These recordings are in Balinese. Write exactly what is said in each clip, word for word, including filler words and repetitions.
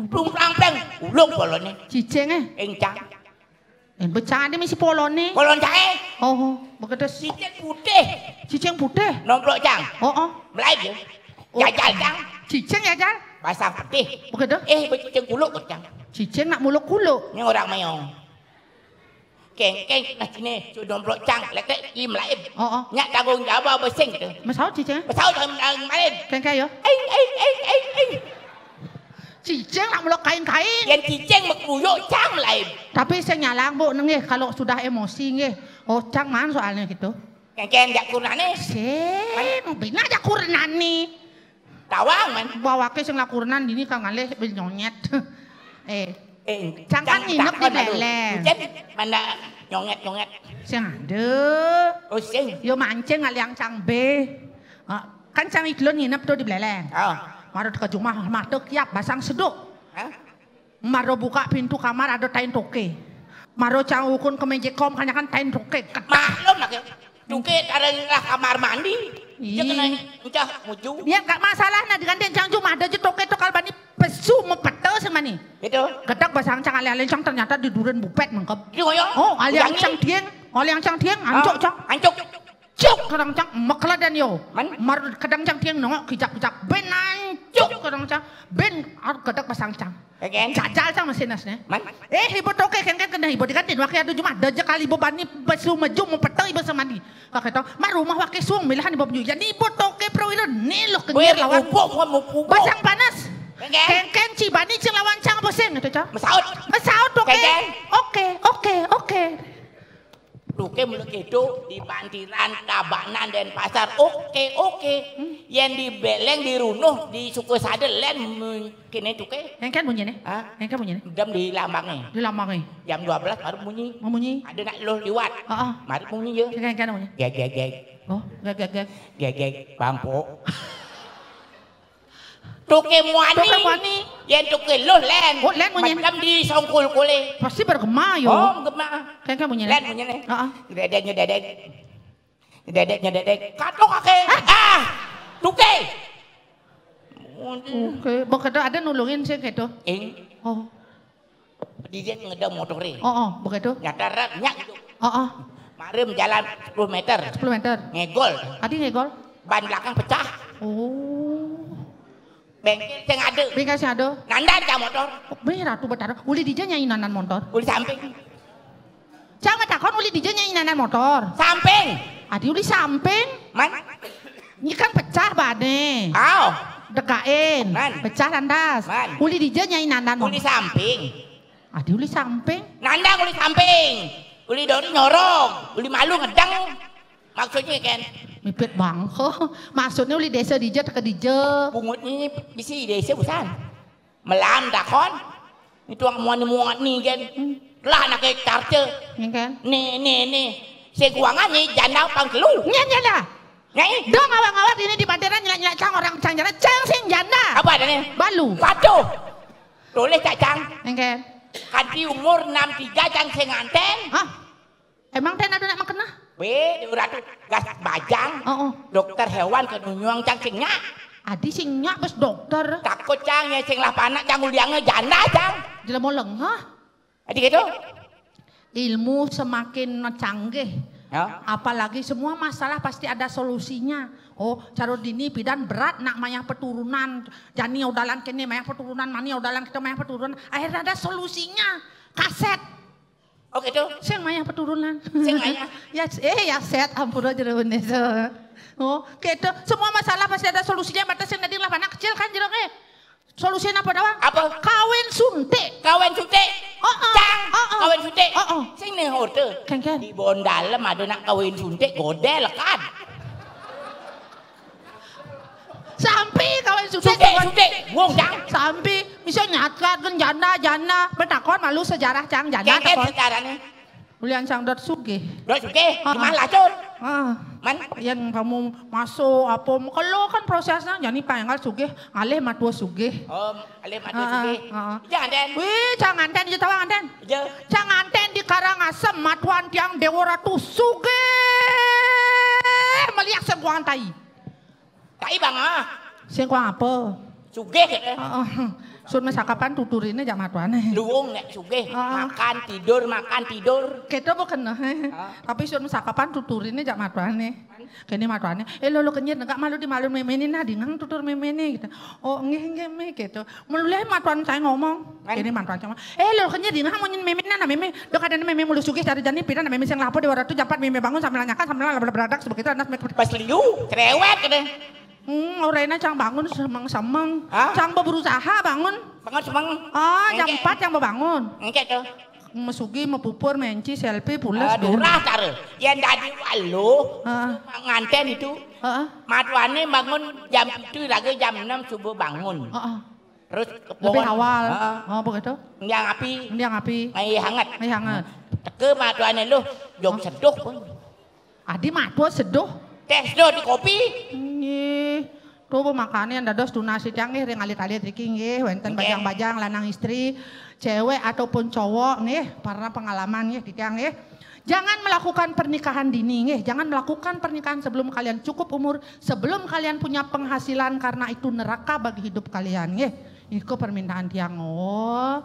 Plung plang pleng, ulung polone. Cicing, eh? Ing cang. Eh, becang ade misi polone. Polon cae. Oh, begitu. Cicing putih. Cicing putih. Nomplok cang. Oh, oh. Melai je. Oh. Jajal cang. Cicing jajal. Basang putih. Begitu. Eh, becicing kuluk cang. Cicing nak muluk kuluk. Ini orang mayong. Kengkeng nah sini, sudah nomplok cang, letek i melai. Oh, oh. Nyak tanggung jawab besing tu. Mesaut cicing? Mesaut cang melai. Kengkeng ya? Ing, ing, ing, ing, ing. Cicing nak melok kain-kain. Yang cicing mekuyuk cang lain. Tapi saya nyalang bu nengih kalau sudah emosi nggih. Oh cang man soalnya gitu. Kengkeng jak kurane. Sing, bina jak kurnani. Tawang man. Bawake sing lakurenan dini kang ngalih bil nyonyet. Eh, eh, cang kan nginep di beleng. Ujan mana nyonyet-nyonyet. Sing ada. Oh, sing. Yo mancing ngalih yang cang be. Ah, kan cang idlon nginep tuh di beleng. Oh. Marut ke rumah mata kiap basang seduk. Hah? Maro buka pintu kamar ada tain toke. Maro cang ukun ke mejekom kanyakan tain toke. Maklum lagi. Toke karena kamar mandi. Dia kena ucah muju. Ya gak masalah nah diganti cang cuma ada je toke to kal bani pesu mepete semani. Itu. Gedak basang cang alih-alih cang ternyata di duren bupet mengkep. Di koyo. Oh, alih cang dieng, alih cang dieng, ancok cang. Ancok. Cuk kadang cang mekeladan yo. Man? Mar kadang cang tiang nongok kijak-kijak ben ancuk kadang cang ben ar kedak basang cang. Keken? Jajal cang masih nasnya. Man? Eh ibu toke kengken kena ibu diganti wakil ada cuma ada je kali ibu bani besu meju mempetau ibu semani. Kak itu mar rumah wakil suang milahan ibu meju jadi ibu toke pro iro nih loh kenyir lawan. Basang panas. Kengken? Kengken ci bani cing lawan cang apa sing itu cang. Mesaut. Mesaut toke. Kengken? Oke oke oke. Tuke mula kedo di Bantiran, Tabanan, Denpasar. Oke, oke. Yen di Beleng, di Runuh, di Suku Sadel, len kene tuke. Engken bunyine? Hah? Engken bunyine? Dem di lambange. Di lambange. Jam dua belas baru bunyi. Memunyi. Ada nak loh liwat. Heeh. Mari bunyi ya. Engken engken bunyi. Geg geg geg. Oh, geg geg geg. Geg geg bangpo. Tuke muani. Tuke muani. Yen tuke luh len. Oh, len munyi. Macam di songkul kule. Pasti bergema yo. Oh, gema. Kayak kayak bunyi len. Len munyi len. Heeh. Dedek nyededek. Dedek nyededek. Kato kake. Ah, tuke. Oke, bok kedo ada nulungin sih gitu. Ing. Oh. Dijit ngedem motore. Oh, oh, begitu. Nyata rep nyak gitu. Oh, oh. Marim jalan sepuluh meter. Sepuluh meter. Ngegol. Adi ngegol. Ban belakang pecah. Oh. Bengkel sing ada. Bengkel sing ada. Nandan cang motor. Oh, be ratu betara. Uli dija nyai nandan motor. Uli samping. Cang matakon uli dija nyai nandan motor. Samping. Adi uli samping. Man. Ini kan pecah bane. Aw. Dekain. Man. Pecah lantas. Man. Uli dija nyai nandan motor. Uli samping. Adi uli samping. Nandang uli samping. Uli dori nyorong. Uli malu ngedeng. Maksudnya kan. Mipit bangko. Maksudnya uli desa dija teka dija. Bungut ini bisi desa busan. Melam takon. Itu ang muani muani kan. Lah anake karce. Ini kan. Nih nih nih. Seguangan nih janda pang telu. Nyen janda. Nyai. Dong awak-awak ini di panteran nyelak-nyelak cang orang cang janda. Cang sing janda. Apa adanya? Balu. Patuh. Tulis cak cang. Engke. Kanti umur enam tiga cang sing nganten. Hah? Emang ten ada nak mengkena? Be, di uratu gas bajang. Oh, oh. Dokter hewan ke nunyuang cang sing nyak. Adi sing nyak bes dokter. Takut cang ya sing lah panak cang uliange janda cang. Jelema lengah. Adi gitu. Ilmu semakin canggih. Ya. Apalagi semua masalah pasti ada solusinya. Oh, caro dini pidan berat nak mayah peturunan. Jani odalan kene mayah peturunan, mani odalan kita mayah peturunan. Akhirnya ada solusinya. Kaset. Oh gitu. Sing mayah peturunan. Sing mayah. Ya eh ya set ampura jero Indonesia. Oh, gitu. Semua masalah pasti ada solusinya. Mata sing tadi lah anak kecil kan jero eh. Solusinya apa doang? Apa? Kawin suntik. Kawin suntik. Oh, oh. Cang. Oh, oh. Kawin suntik. Oh, oh. Sing nih order. Kengken. Di Bondalem ada nak kawin suntik godel kan. Sampai kawin suntik. Suntik, suntik. Wong cang. Sampai bisa nyatkan janda janda. Betakon malu sejarah cang janda. Kengken sejarahnya. Ulian sang dot sugih. Dot sugih, heeh. Gimana lacur? Heeh. Man? Yang kamu masuk apa kalau kan prosesnya jadi panggal sugih ngalih matua sugih. Oh, alih matua sugih. Heeh. Jangan den. Wih, jangan den itu tahu den. Iya. Jangan den di Karangasem matuan tiang Dewa Ratu sugih meliak sengkuang tai. Kai bang ah. Sing kuang apa? Sugih gitu. Heeh. Sun masakapan tuturine jak matuane. Luung nek sugih, ah, makan, tidur, makan, tidur. Keto bukan, eh. Ah. Tapi sun masakapan tuturine jak matuane. Kene matuane, "Eh, lolo kenyit, negak malu di malu memene, nah, dingang tutur memene," gitu. "Oh, nggih, nggih, Mi," gitu. Mulai matuan saya ngomong. Kan? Kene matuan saya ngomong, "Eh, lolo kenyit, dingang munyin memene, nah, meme. Dok ada meme mulu sugih cari jani, pira, nah, meme sing lapo di waratu, jampat meme bangun sambil nanyakan, sambil lapo beradak, sebegitu anak meme." Pas liu, cerewet, kene. Hmm, orena cang bangun semeng-semeng. Hah? Cang berusaha bangun. Bangun semeng. Ah, jam empat cang bangun. Engke to. Mesugi, mepupur, menci, selfie, pules. Aduh, durah, cara. Yen dadi waluh, heeh, nganten itu. Heeh. Matuane bangun jam tujuh lagi jam enam subuh bangun. Heeh. Terus ke pohon. Lebih awal. Heeh. Oh, begitu? Ngendiang api. Ngendiang api. Ngai hangat. Ngai hangat. Teke matuane luh, jog seduh pun. Adi matua seduh. Teh seduh di kopi. Nggih. Tuh makane dados tunas titiang nggih ring alit-alit riki nggih, wenten, nggih, bajang-bajang, lanang istri, cewek ataupun cowok nggih, para pengalaman nggih titiang nggih. Jangan melakukan pernikahan dini nggih, jangan melakukan pernikahan sebelum kalian cukup umur, sebelum kalian punya penghasilan karena itu neraka bagi hidup kalian nggih. Iku permintaan tiang. Oh.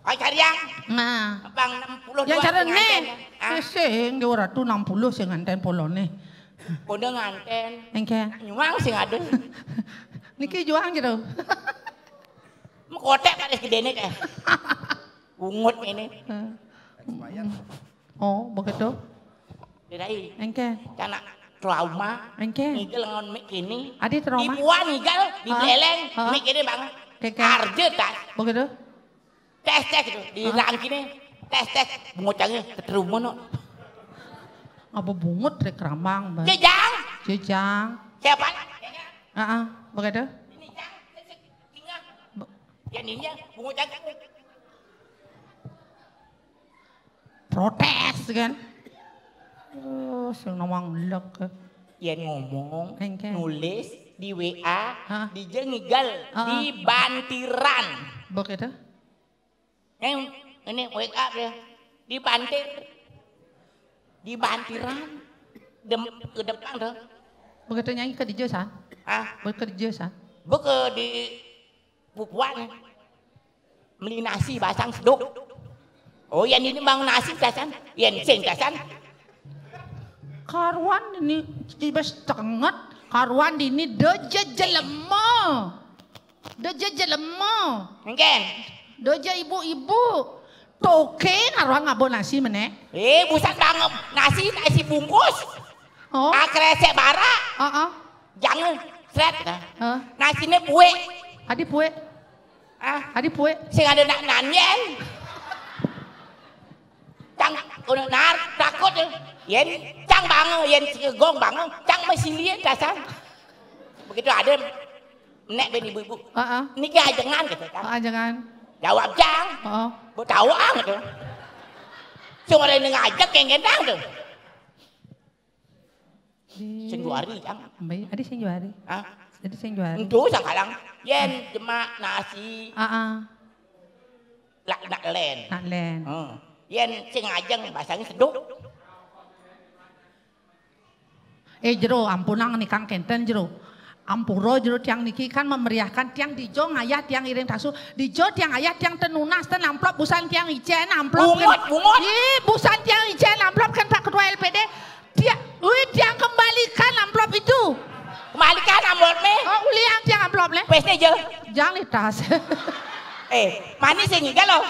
Ai cariang. Nah. Bang enam puluh dua. Yang cara nganten, nih. Ah. Sing nggih ora tu enam puluh sing nganten polone. Kono nganten. Engke. Nyuang sing ada. Niki juang gitu. Mengkotek paris gedene teh. Bungut ini. Oh, begitu. Dirai. Engke. Anak trauma. Engke. Ngigel ngon mik kini. Adi trauma. Dibuan ngigel, di, ah, beleng, ah, mik kini bang. Keke. Arje tas. Begitu. Tes, tes gitu. Di, hah? Rangkine. Tes, tes. Bungut canggih. Keterumah no. Apa bungut rek rambang, Bang? Jejang. Jejang. Siapa? Heeh, begitu. Ini jang. Be- Ya, ini ya. Bungut canggih. Protes kan. Oh, sing nawang lek. Yen ngomong, engke, nulis di W A, hah? Di jengigel, hah? Di bantiran. Begitu. Ning, ini W A dia. Di bantir. Di bantiran. Dem, ke depan tuh. Begitu nyanyi ke dijo, San? Ah? Begitu ke dijo, San? Beke di pupuan. Meli nasi basang seduk. Oh, yen ini bang nasi tasan. Yen sing tasan. Karuan ini tiba setengah. Karuan ini doje jelema. Doje jelema. Engken. Doje ibu-ibu. Toke karuan ngabo nasi meneh. Eh, busan bang nasi, nasi bungkus. Oh. Ah, kresek bara. Heeh. Jangan. Sret. Heeh. Nasine buik. Adi buik. Ah, adi puek. Sing ada nak nanyen. Cang kono nar takut. Yen cang bango, yen segong bango, cang mesilien dasar. Begitu ada nek ben ibu-ibu. Heeh. Niki ajengan gitu kan. Heeh, ajengan. Jawab cang. Heeh. Bu tahu ang gitu. Sing ora ning ajak yang gendang tuh. Di sing juari, Cang. Mbai, adi sing juari. Hah? Adi sing juari. Entu sakalang. Yen jemak nasi. Heeh. Lak nak len. Nak len. Hmm. Yen sing ajeng basangnya seduk. Eh, jero, ampunang nikang kenten, jero. Ampura, jero, tiang niki kan memeriahkan tiang dijo ngayah tiang iring tasu. Dijo tiang ayah tiang tenunas ten amplop busan tiang icen amplop. Bungut, bungut. Ih, busan tiang icen amplop kan Pak Ketua L P D. Dia, wih, tiang kembalikan amplop itu. Kembalikan amplop nih. Oh, uliang tiang amplop nih. Pesnya je. Jangan di tas. Eh, manis yang ngigal loh.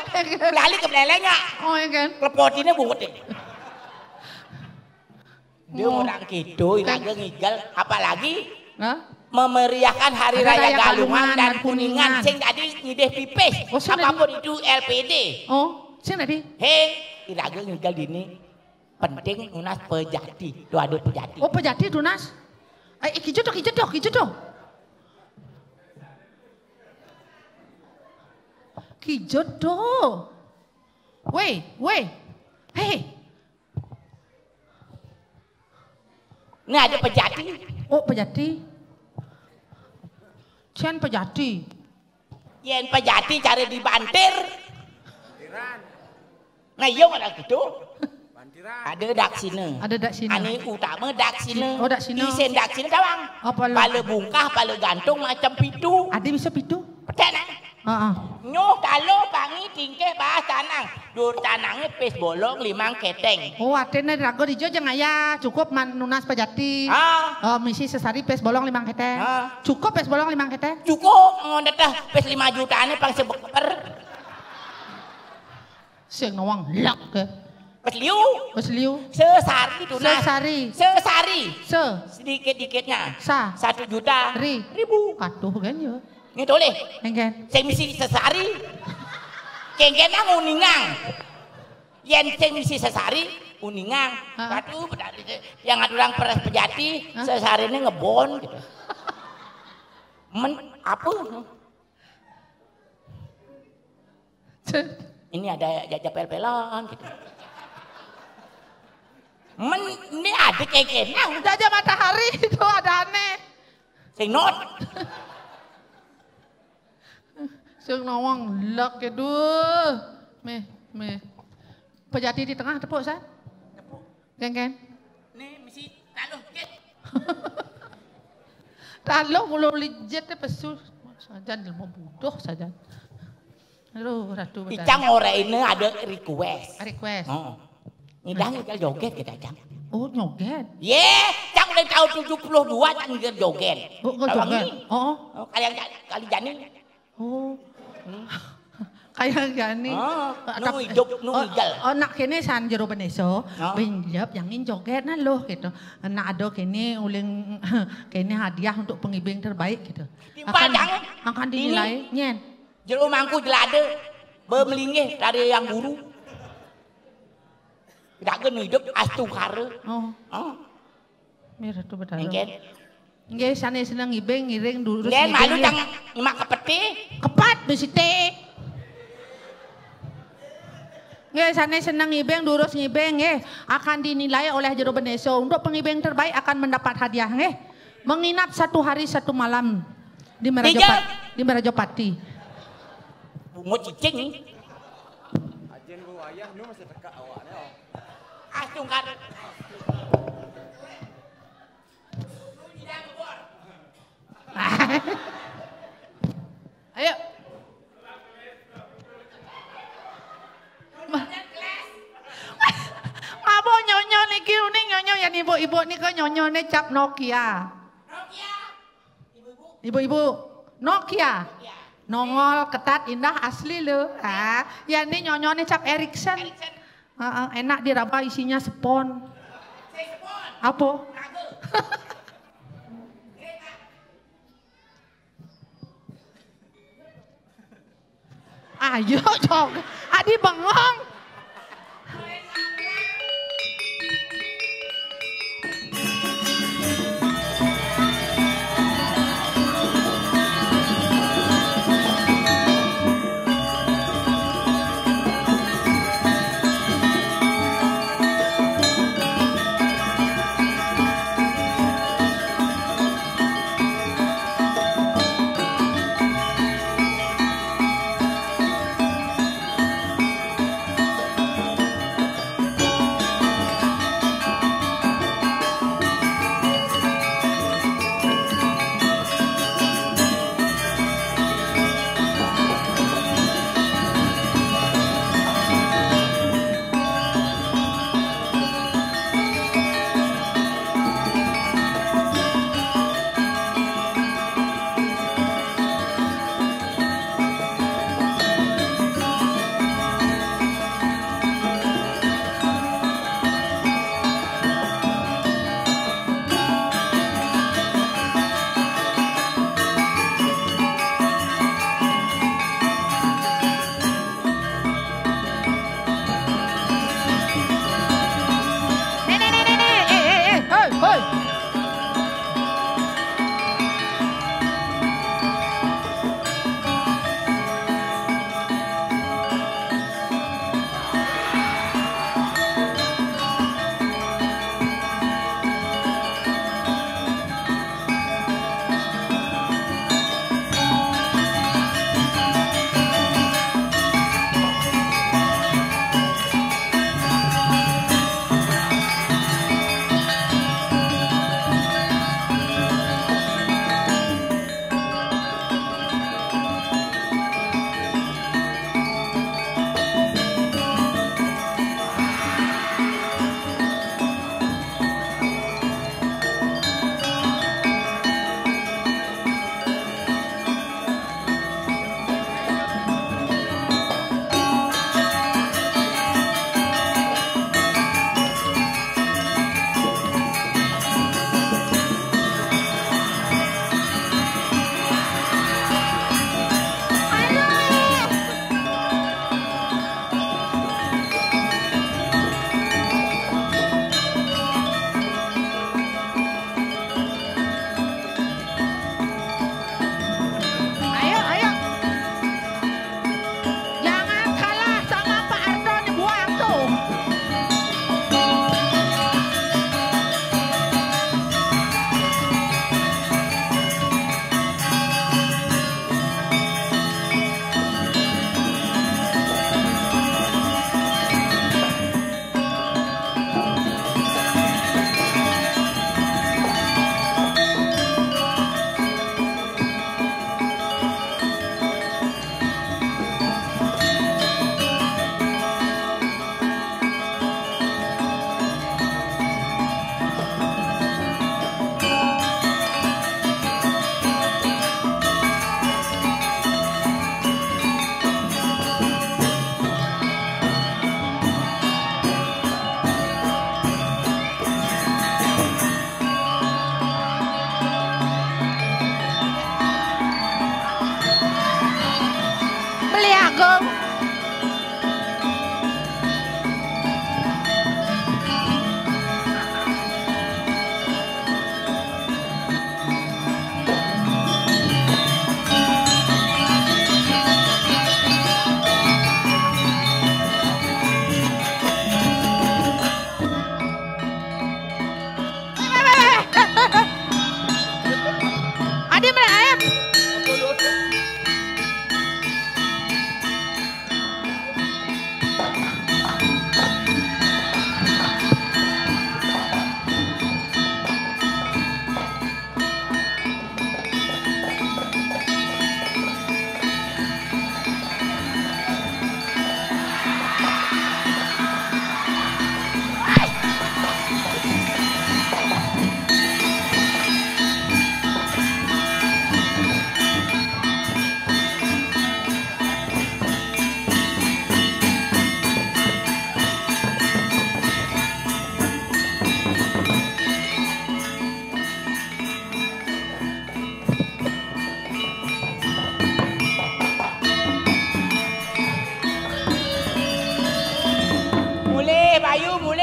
Lali ke belelengnya. Oh, iya kan? Klepot ini bungut nih. Dia orang gitu, iraga ngigal, apalagi memeriahkan Hari Raya Galungan dan Kuningan. Sing tadi ngidih pipis. Oh, sing tadi. Apapun itu L P D. Oh, sing tadi. He, iraga ngigal dini. Penting nunas pejati. Tuh ada pejati. Oh, pejati tunas. Eh, eh, kijut tuh, kijut tuh, kijut tuh. Kijut tuh. Weh, weh. Hei. Ini ada pejati. Oh, pejati. Cen pejati. Yen pejati cara dibantir. Nah, iya ada gitu. Ada daksina. Ada daksina. Ane utama daksina. Oh, daksina. Isin daksina tawang. Apa lo? Pala bungkah, pala gantung macam pitu. Ada bisa pitu? Petek nah. Heeh. Nyuh taluh pangi tingkih baas tanang. Dur tanange pis bolong limang keteng. Oh, artine raga dija jeng ayah, cukup man-, nunas pejati. Ah. Oh, misi sesari pis bolong limang keteng. Ah. Cukup pis bolong limang keteng? Cukup, ngono teh pis lima jutane pang sebeker. Sing nawang lek ke. Pes liu. Pes liu. Sesari tunas. Sesari. Sesari. Se. Sedikit-dikitnya. Sa. Satu juta. Ri. Ribu. Katuh kan ya. Ini tulis. Engken. Sing misi sesari. Kengkena nguningang. Yen sing misi sesari, uningang. Ha. Katuh, yang ada orang peres pejati, ha? Sesari ini ngebon gitu. Men, apa? Ini ada jajah pel-pelan gitu. Men, ini ada kayak gini. Jajah matahari itu ada aneh. Sing not. Sing nawang lek, aduh. Meh, meh. Pejati di tengah tepuk, San? Tepuk. Ken, ken. Nih, misi taluh, ket. Taluh mulu lijet deh pesu. Sajan ilmu bodoh sajan. Aduh, Ratu Betara. Icang ora ini ada request. Request. Oh. Ngidang kita joget kita, Cang. Oh, nyoget. Ye, Cang udah tahun tujuh puluh dua, Cang ngidang joget. Oh, kok joget? Oh. Oh, kalian kali jani. Oh. Kayak gini. Oh, nu hidup, nu oh, ngidal. Oh, nak kene san jero beneso, oh. Benjep yang ngin joget nah loh gitu. Nak ado kene uling kene hadiah untuk pengibing terbaik gitu. Timpal akan, jangan. Akan dinilai, ini. Nyen. Jero mangku jelade, bemelinggih dari yang guru. Tidak kan hidup astungkara. Oh. Oh. Mir Ratu Betara. Engken. Nggih, sane seneng ngibing ngiring durus. Nggih, ngibing malu ngiring. Tang nyemak kepeti. Kepat besite. Nggih, sane seneng ngibing durus ngibing nggih akan dinilai oleh jero beneso. Untuk pengibing terbaik akan mendapat hadiah nggih. Menginap satu hari satu malam di Merajopat, di Merajopati. Bungut cicing. Ajen bu ayah nu masih teka awaknya. Astungkara. Ayo. Ma-, mabuk nyonyo niki uning nyonyo ya ibu-ibu nika nyonyone cap Nokia. Ibu-ibu, Nokia. Nongol, ketat, indah, asli lho. Ah, ya ini nyonyone cap Ericsson. Heeh, enak diraba isinya spons. Apa? Ayo, cok. Adi bengong.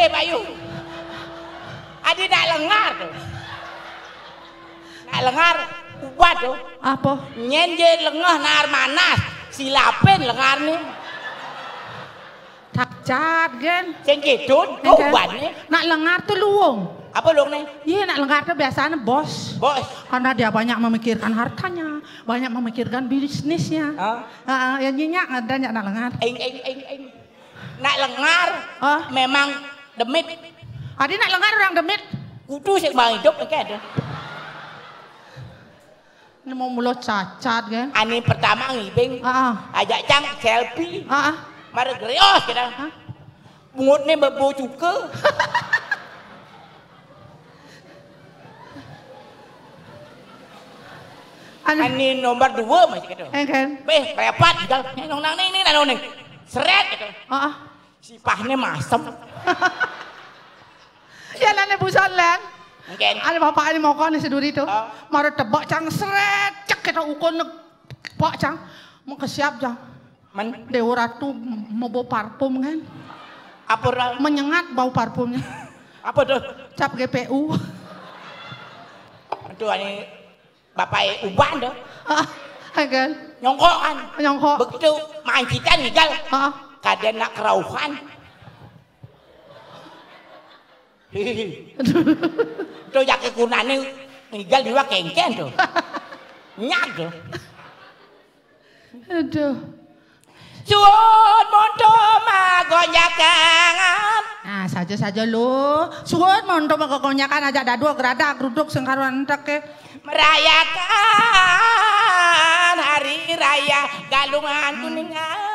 Eh, Bayu. Adi nak lengar to. Nak lengar ubat to. Apa? Nyén jé lengeh naar manas, silapin lengar né. Cacat, Gén. Sing kidun, ubat né. Nak lengar to luung. Apa luung né? Iya, nak lengar to biasané bos. Bos. Karena dia banyak memikirkan hartanya, banyak memikirkan bisnisnya. Hah? Heeh, ya nyenyak ada nyak nak lengar. Ing, ing, ing, ing. Nak lengar, ah, memang demit. Adi nak lengar orang demit. Kudu sing mau hidup engké ada. Ini mau mulo cacat kan? Ané pertama ngibing. Heeh. Ajak cang selfie. Heeh. Mara gerios kita. Hah? Bungutné bebo cuka. Ané nomor dua masih gitu. Engkén. Béh, repot gal. Nong nang ning ning nang ning. Seret gitu. Heeh. Sipahné masem. Ya, lané buson, Lén. Engkén. Ané bapak ané mokon seduri to. Oh. Mara tebak cang seret, cek kita ukun tebak cang. Mengké siap cang. Men? Déwa Ratu mebo parfum kan. Apa ra? Menyengat bau parfumnya. Apa to? Cap G P U. Aduh, ané bapaké uban to. Ah, kan. Nyongkok kan. Nyongkok. Begitu mancitan ngigal. Heeh. Kadén nak kerauhan. To jaké kunané ngigal diwa kéngkén to. Nyak to. Aduh. Suud monto magonjakan. Nah, saja-saja lo. Suud monto magonjakan aja dadua geradak geruduk sing karuan enteké. Merayakan hari raya Galungan Kuningan.